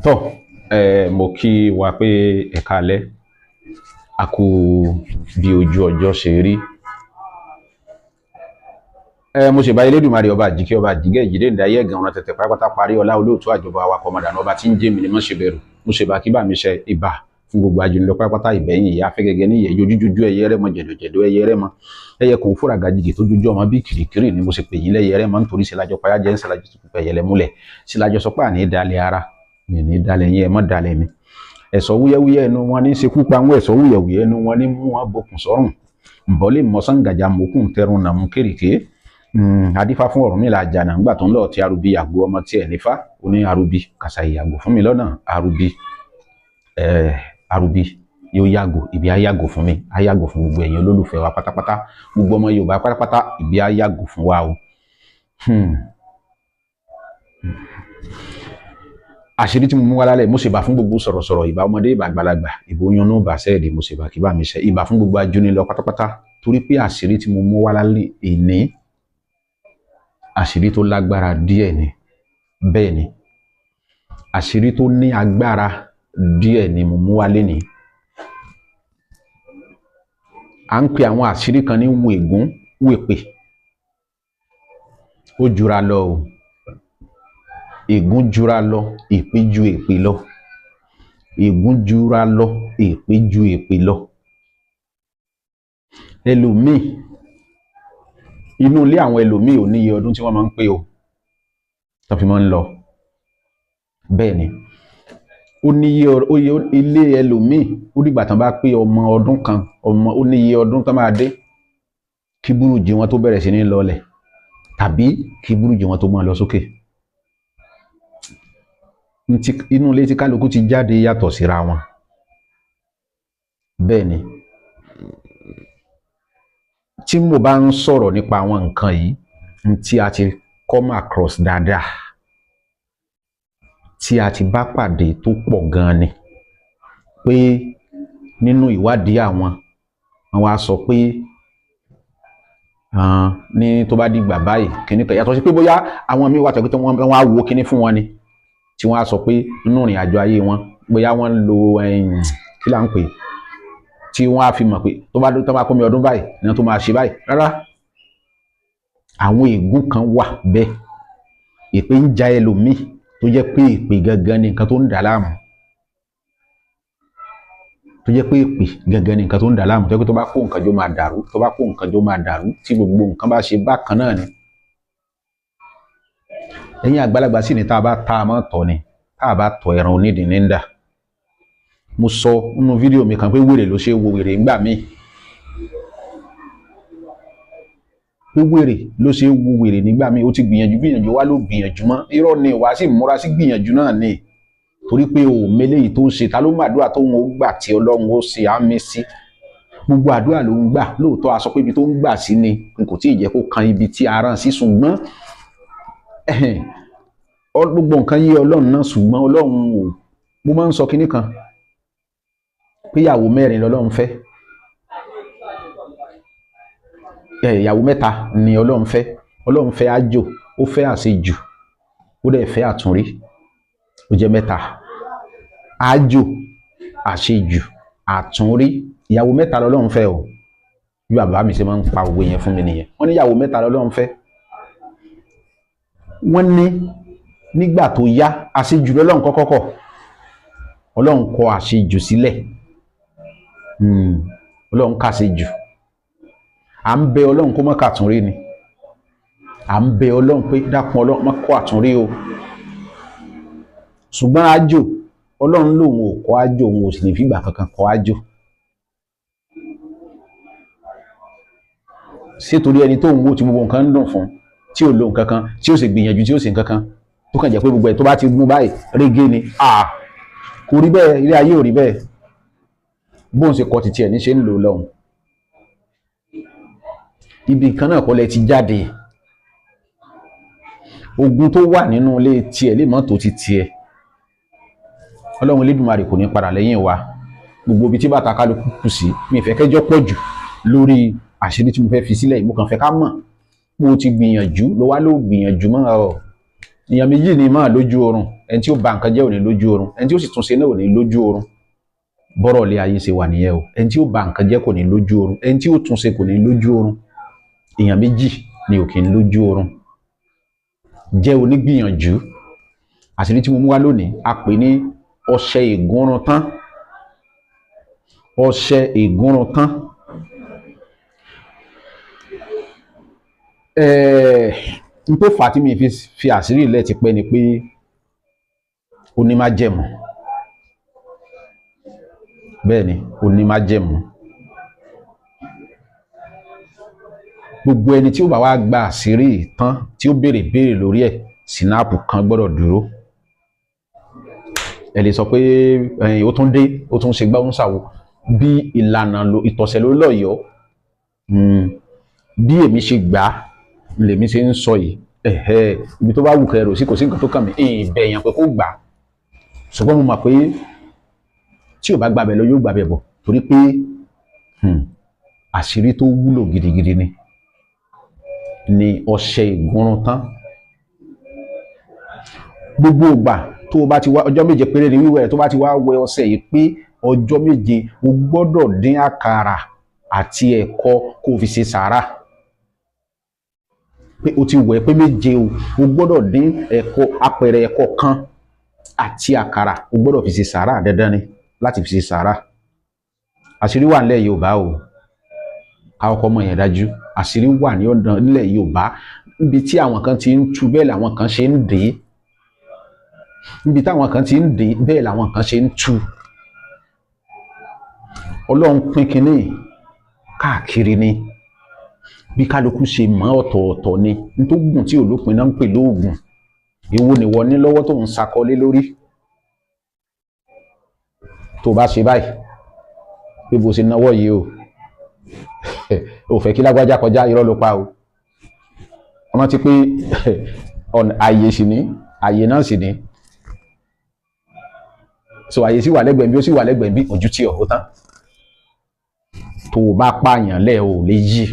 Tọ́ ẹ, mo kí wa pé ẹ káalẹ́, a kú bí ojú ọjọ́ ṣe rí. Ẹ mo ṣèbá Elédùmarè ọba àjíkẹ́ ọba àjígẹ́ ìjídé ìdáyé ẹ̀gàn ọ̀nà tẹ̀tẹ̀ pátápátá parí ọlá olóòtú àjọba awakọ̀ ọmọdànù ọba tí ń jẹ́ mi ni mo ṣe bẹ̀rù. Mo ṣèbá kí bá mi ṣe ìbà fún gbogbo ajúnilọ pátápátá ìbẹ̀yìn ìyá afẹ́gẹ́gẹ́ ní ìyẹ́ ojújújú ẹyẹ rẹ mọ jẹ̀dọ̀jẹ̀dọ̀ ẹyẹ rẹ mọ ẹyẹ kò fúra gàjìgì tó jójú ọmọ bí kìrìkìrì ni mo ṣe pè yín lẹ́yẹ rẹ mọ nítorí ṣe lájọ payá jẹ́ ń ṣe lájọ tó pẹ̀yẹ lẹ múlẹ̀ ṣe lájọ sọ pé àní dalẹ̀ ara mi ní dalẹ̀ yín, ẹ mọ́ dalẹ̀ mi. Ẹ̀sọ́ wúyẹ́wúyẹ́ ẹnu wọn ní ṣekú pa wọn, ẹ̀sọ́ wúyẹ́wúyẹ́ ẹnu wọn ní mú wọn bokùn sọ́rùn ǹbọ́lé mọ́sángàjà mọ́kùn tẹrun nàmú kérìké. Adífá fún Ọ̀rúnmìlà àjànà ńgbà tó ń lọ ti arubi yàgò ọmọ tiẹ̀ nífá ó ní arubi kàṣà ìyàgò fún mi lọ́nà arubi, arubi yóò yàgò, ibi á yàgò fún mi, á yàgò fún gbogbo ẹ̀yin olólùfẹ́ wa pátápátá, gbogbo ọmọ Yorùbá pátápátá, ibi á yàgò fún wa o. Àṣírí tí mo mú wá lálẹ́, mo ṣèbà fún gbogbo sọ̀rọ̀sọ̀rọ̀, ìbà ọmọdé, ìbà àgbàlagbà, ìbò yannú, ìbà sẹ́ẹ̀dì, mo ṣèbà kí bá mi ṣe, ìbà fún gbogbo ajúnilọ pátápátá, torí pé àṣírí tí mo mú wá lálẹ́ ìní àṣírí tó lágbára díẹ̀ ni. Bẹ́ẹ̀ ni, àṣírí tó ní agbára díẹ̀ ni mo mú wá lénìí. À ń pe àwọn àṣírí kan ní wègún wèpè, ó jura lọ o. Ègún jura lọ, èpè ju èpè lọ. Ègún jura lọ, èpè ju èpè lọ. Ẹlòmíì inú ilé àwọn ẹlòmíì ò níye ọdún tí wọ́n máa ń pé o tó fi máa ń lọ. Bẹ́ẹ̀ ni, ó níye ilé ẹlòmíì ó dìgbà tán bá pé ọmọ ọdún kan, ọmọ ó níye ọdún tán máa dé kí burújí wọn tó bẹ̀rẹ̀ sí ní lọlẹ̀ tàbí kí burújí wọn tó máa lọ sókè. Inú ilé tí kálukú ti jáde yàtọ̀ síra wọn. Bẹ́ẹ̀ ni, tí mo bá ń sọ̀rọ̀ nípa àwọn nǹkan yìí tí a ti come across dáadáa, tí a ti bá pàdé tó pọ̀ gan-an ni, pé nínú ìwádìí àwọn, wọ́n wá sọ pé ní tó bá dìgbà báyìí kíní kan, yàtọ̀ sí pé bóyá àwọn míì wà tó pé wọ́n á wo kíní fún wọn ni, tí wọ́n á sọ pé nínú ìrìn àjò ayé wọn bóyá wọ́n ń lo kí là ń pè, tí wọ́n á fi mọ̀ pé tó bá kó mi ọdún báyìí ni wọ́n tó máa ṣe báyìí. Rárá, àwọn ègún kan wà bẹ́ẹ̀. Èpè ń ja ẹlòmíì tó jẹ́ pé èpè gangan ni nǹkan tó ń dà láàmú, tó jẹ́ pé èpè gangan ni nǹkan tó ń dà láàmú, tó jẹ́ pé tó bá kó nǹkan jọ máa dàrú, tó bá kó nǹkan jọ máa dàrú, tí gbogbo nǹkan bá ṣe bákan náà ni. Ẹ̀yin àgbàlagbà sì ní tá a bá ta a máa tọ̀ ni, tá a bá tọ̀ ẹran onídìí ní ń dà. Mo sọ nínú fídíò mi kan pé wèrè ló ṣe wo wèrè ńgbà míì, pé wèrè ló ṣe wo wèrè nígbà míì. Ó ti gbìyànjú gbìyànjú wá ló gbìyànjú mọ́, irọ́ ni, wàá sì múra sí gbìyànjú náà ni, torí pé o mele yìí tó ń ṣe. Ta ló mọ àdúrà tó ń gbà tí Ọlọ́run ó ṣe àmì sí? Gbogbo àdúrà ló ń gbà lóòótọ́, a sọ pé ibi tó ń gbà sí ni n kò tí ì jẹ́ kó kan ibi tí a rán sí, ṣùgbọ́n gbogbo nǹkan yé Ọlọ́run náà, ṣùgbọ́n Ọlọ́run ò. Mo máa ń sọ kinní kan pé ìyàwó mẹ́rin lọ́lọ́run fẹ́, ìyàwó mẹ́ta ni Ọlọ́run fẹ́. Ọlọ́run fẹ́ àjò, ó fẹ́ àṣejù, ó dẹ̀ fẹ́ àtúnrí, ó jẹ́ mẹ́ta. Àjò, àṣejù, àtúnrí, ìyàwó mẹ́ta lọ́lọ́run fẹ́ o. Bí bàbá mi ṣe máa ń pa òwe yẹn fún mi nìyẹn. Wọ́n ní ìyàwó mẹ́ta lọ́lọ́run fẹ́. Wọ́n ní nígbà tó yá, àṣejù lọ́lọ́run kọ́kọ́ kọ̀. Ọlọ́run kọ àṣejù sílẹ̀. Ọlọ́run kàṣejù. À ń bẹ Ọlọ́run kó má kàtúnrí ni. À ń bẹ Ọlọ́run pé dákun Ọlọ́run má kọ àtúnrí o. Ṣùgbọ́n àjò, Ọlọ́run lòun ò kọ àjò, òun ò sì lè fìgbà kankan kọ àjò. Ṣé torí ẹni tó ń wò tí gbogbo nǹkan ń dùn fún, tí ò lo nǹkan kan, tí ò sì gbìyànjú, tí ò sì nǹkan kan, tó kàn jẹ́ pé gbogbo ẹ̀ tó bá ti gún báyìí régé ni? Kò rí bẹ́ẹ̀, ilé ayé ò rí bẹ́ẹ̀. Bóun ṣe kọ títí ẹ̀ ní ṣe ń lò lọ́hùn. Ibi kan náà kọ́ lẹ ti jáde. Ogun tó wà nínú ilé tiẹ̀ lè mọ́ tó ti tiẹ̀. Ọlọ́run Elédùmarè kò ní padà lẹ́yìn wa. Gbogbo ibi tí bàtà kálukú kù sí, mi fẹ́ kẹ́jọ́ pọ̀ jù lórí àṣírí tí mo fẹ́ fi sílẹ̀. Mo kàn fẹ́ ká mọ̀ pé o ti gbìyànjú ló wá ló gbìyànjú mọ́ ọ. Èèyàn méjì ni máa lójú oorun, Ẹni tí ó ba nǹkan jẹ́ ò ní lójú oorun, ẹni tí ó sì tún ṣe náà ò ní lójú oorun. Bọ́rọ̀ ilé ayé ṣe wà nìyẹn o. Ẹni tí ó ba nǹkan jẹ́ kò ní lójú oorun, ẹni tí ó tún ṣe kò ní lójú oorun. Èèyàn méjì ni ò kì í lójú oorun. Jẹ́ onígbìyànjú. Àṣírí tí mo mú wá lónìí a pè ní ọṣẹ ìgúnrun tán. Ọṣẹ ìgúnrun tán. N tó fà á tí mi fi àṣírí ilẹ̀ ti pẹ́ ni pé ó ní májẹ̀mú. Bẹ́ẹ̀ ni, ó ní májẹ̀mú. Gbogbo ẹni tí ó bá wá gba àṣírí tán tí ó béèrè béèrè lórí ẹ̀, sínáàpù kan gbọ́dọ̀ dúró. Ẹ lè sọ pé ó tún dé, ó tún ṣe gbá, ó ń ṣàwo. Bí ìlànà ìtọ̀sẹ̀ ló lọ́yọ̀ọ́. Bí èmi ṣe gbà á lèmi ṣe ń sọ yìí. Ibi tó bá wù kẹ́ rò sí, kò sí nǹkan tó kàn mí. Ìbẹ̀yàn pé kó gbà á, ṣùgbọ́n mo mọ̀ pé tí ò bá gbàbẹ̀ lọ yóò gbàbẹ̀ bọ̀, torí pé àṣírí tó wúlò gidigidi ni ọṣẹ ìgúnrun tán. Gbogbo ìgbà tó o bá ti wá ọjọ́ méje péré ni wíwẹ̀ rẹ̀, tó bá ti wá wẹ ọṣẹ yìí pé ọjọ́ méje, o gbọ́dọ̀ dín àkàrà àti ẹ̀kọ kó o fi ṣe sàárà. Pé o ti wẹ̀ pé méje o, o gbọ́dọ̀ dín ẹ̀kọ, apẹ̀rẹ̀ ẹ̀kọ kan àti àkàrà, o gbọ́dọ̀ fi ṣe sàárà. Dandan ni láti fi ṣe sàárà. Àṣírí wà nílẹ̀ Yorùbá o, káwọ́ kọ́ mọ̀ yẹn dájú. Àṣírí wà ní ọ̀dàn nílẹ̀ Yorùbá, níbi tí àwọn kan ti ń tú bẹ́ẹ̀ làwọn kan ṣe ń dè é, níbi táwọn kan ti ń dè é bẹ́ẹ̀ làwọn kan ṣe ń tú. Ọlọ́run pín kínní káàkiri ni, bí kálukú ṣe mọ̀ ọ̀tọ̀ọ̀tọ̀ ni. Nítògùn tí olópin náà ń pè lóògùn, èwo ni wọ́n ní lọ́wọ́ tó ń sakọlé lórí? Tó bá ṣe báyìí pé bó ṣe náwó yìí o, ò fẹ́ kí lágbájá kọjá, irọ́ ló pa o. Rántí pé àyè sì ní, àyè náà sì ní. So àyè sì wà lẹ́gbẹ̀ẹ́ bí, ó sì wà lẹ́gbẹ̀ẹ́ bí, ojú tí ọ̀ ó tán. Tó o bá pààyàn lẹ́ o lè yí,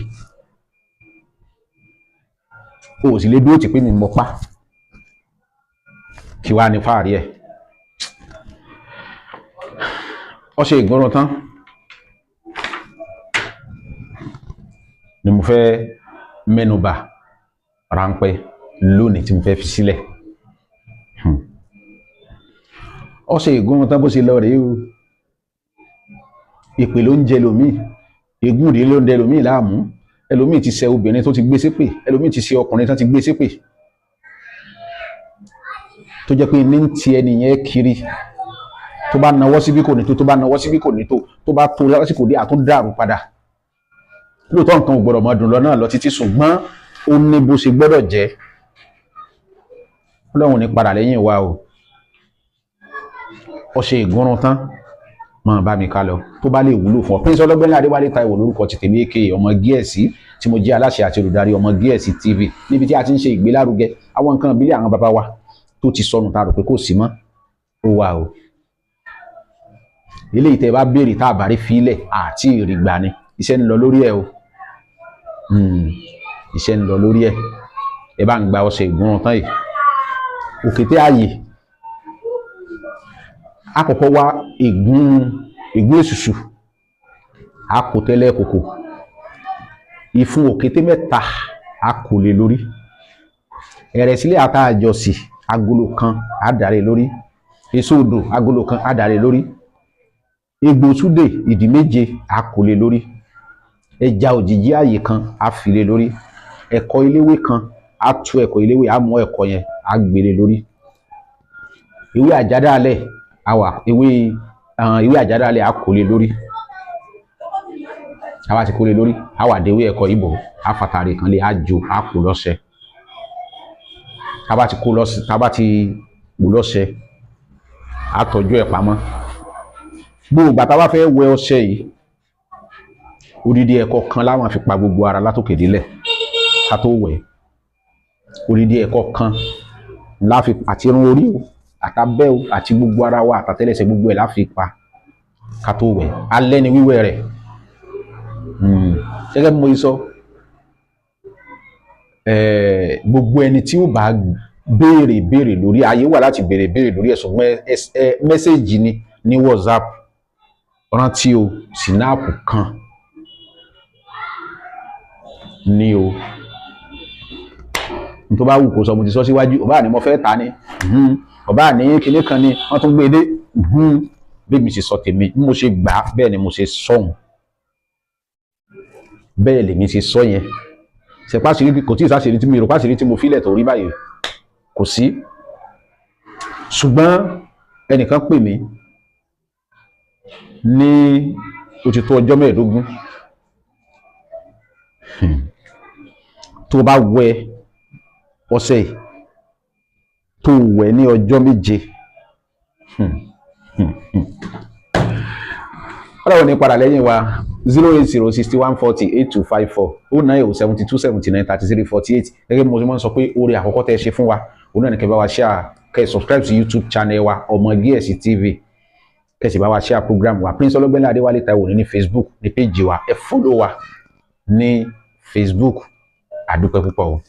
o sì lè dúró tì pé mi mọ pa. Kí wàá ní fáàrí ẹ̀? Ọṣẹ ìgúnrun tán ni mo fẹ́ mẹ́nubà ráńpẹ́ lónìí tí mo fẹ́ fi sílẹ̀. Ọṣẹ ìgúnrun tán bó ṣe lọ rèé o. Ìpè ló ń jẹ lòmíì, ègún ìdílé ló ń dẹ lòmíì láàmú. Ẹlòmíì ti ṣe obìnrin tó ti gbé ṣépè, ẹlòmíì ti ṣe ọkùnrin tó ti gbé ṣépè, tó jẹ́ pé ní ń ti ẹni yẹn kiri. Tó bá nawọ́ síbí kò ní tó, tó bá nawọ́ síbí kò ní tó, tó bá tó lásìkò dé àtún dàrú padà. Lóòótọ́ nǹkan ò gbọ́dọ̀ máa dùn lọ náà lọ títí, ṣùgbọ́n ó ní bó ṣe gbọ́dọ̀ jẹ́. Ọlọ́run ní padà lẹ́yìn wa o. Ọṣẹ ìgúnrun tán, máa bá mi ká lọ tó bá lè wúlò fún ọ. Prince Ọlọ́gbẹ́nlé Adéwálé Táíwò lórúkọ ti tèmi, aka Ọmọ Gíẹ̀sì, tí mo jẹ́ aláṣẹ àti olùdarí Ọmọ Gíẹ̀sì TV, níbi tí a ti ń ṣe ìgbélárugẹ àwọn nǹkan ìbílẹ̀ àwọn bàbá wa tó ti sọnù tá a rò pé kò sí mọ́. Ó wà o. Eléyìí tẹ́ bá béèrè tá a bá rí fílẹ̀ àti ìrìgbà ni. Iṣẹ́ ń lọ lórí ẹ̀ o. Iṣẹ́ ń lọ lórí ẹ̀. Ẹ bá ń gba ọṣẹ ìgúnrun tán yìí. Òkété ààyè àkọ́kọ́ wá ègún èṣùṣù, a kò tẹ́lẹ̀ kòkò. Ìfun òkété mẹ́ta a kò lè lórí. Ẹ̀rẹ̀sílẹ̀ àtàjọsì agolo kan á dàrẹ́ lórí. Èso odò agolo kan á dàrẹ́ lórí. Egbò súdè ìdí méje a kò lè lórí. Ẹja òjìji ààyè kan á fi lé lórí. Ẹ̀kọ eléwé kan á tú ẹ̀kọ eléwé, á mú ẹ̀kọ yẹn á gbélé lórí. Ewé àjádálẹ̀ àwà, ewé àjádálẹ̀ á kò lè lórí. Àwa ti kò lè lórí, àwà déwé ẹ̀kọ ìbò, á fàtàrí kan lé, á jó, á kò lọ́sẹ̀. Tába ti kó lọ́sẹ̀, tába ti wò lọ́sẹ̀, á tọ́jú ẹ̀ pamọ́. Gbogbo ìgbà tá a bá fẹ́ wẹ ọṣẹ yìí, odidi ẹ̀kọ kan láwọn fi pa gbogbo ara látòkè délẹ̀ ká tó wẹ̀. Odidi ẹ̀kọ kan láfi àti irun orí o, àtàbẹ́ o, àti gbogbo ara wa, àtàtẹ́lẹsẹ̀, gbogbo ẹ̀ láfi pa ká tó wẹ̀. Alẹ́ ni wíwẹ̀ rẹ̀. Gẹ́gẹ́ bí mo sọ, gbogbo ẹni tí ó bá Béèrè béèrè lórí ayé wà láti béèrè béèrè lórí ẹ̀sùn message ni ní WhatsApp. Rántí o, sinapu kan ní o. N tó bá wù kó sọ, mo ti sọ síwájú. Ọba ní mo fẹ́ ta ni, ọba ní kinní kan ni wọ́n tún gbé e dé. Bí mi ṣe sọ tèmi, bí mo ṣe gbà á, bẹ́ẹ̀ ni mo ṣe sọ̀hún, bẹ́ẹ̀ lèmi ṣe sọ yẹn. Ṣèpáṣírí kò tí ì sáṣìírí tí mi rò páṣírí tí mo filẹ̀ tó rí báyìí kò sí. Ṣùgbọ́n ẹnìkan pè mí ní ó ti tó ọjọ́ 15. Tó bá wẹ ọṣẹ yìí, tó wẹ̀ ní ọjọ́ 7, ọlọ́run ní padà lẹ́yìn wa. 08061408254, 09072793348. Gẹ́gẹ́ bí mo ṣe máa ń sọ pé oore àkọ́kọ́ tẹ́ ẹ ṣe fún wa, òun náà ní kẹ́ bá wa share, kẹ́ ẹ subscribe sí YouTube channel wa, Ọmọ Gíẹ̀sì TV, kẹ́ ẹ sì bá wa share program wa. Prince Ọlọ́gbẹ́nlé Adéwálé Táíwò ní Facebook ní page wa, ẹ follow wa ní Facebook. Àdúpẹ́ púpọ̀ o.